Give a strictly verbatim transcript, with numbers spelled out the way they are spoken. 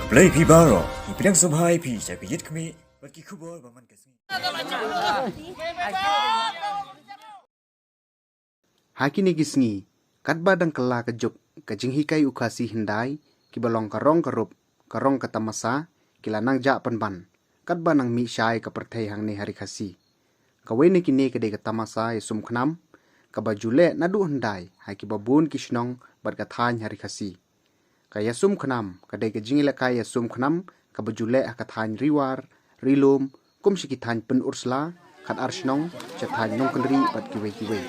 Blei phi baroh, ngi pdiang sngewbha ïa phi sha ka Ïit Khmih bad ki khubor ba man ka sngi. Ha kine ki sngi, katba dang kylla ka juk ka jinghikai u Khasi hyndai, kiba long ka rong ka rup, ka rong ka tamasa, ki la nang jah pynban, katba nang mih shai ka pyrthei hangne ha Ri Khasi. Kawei na kine ka dei ka tamasa ïasum khnam, kaba ju leh naduh hyndai ha kiba bun ki shnong bad ka thaiñ ha Ri Khasi. Ka ïasum khnam ka dei ka jingïalehkai ïasum khnam kaba ju leh ha ka thaiñ Riwar, Rilum, kum shi ki thaiñ Pynursla, Khatar Shnong, sha thaiñ Nongkynrih bad kiwei kiwei.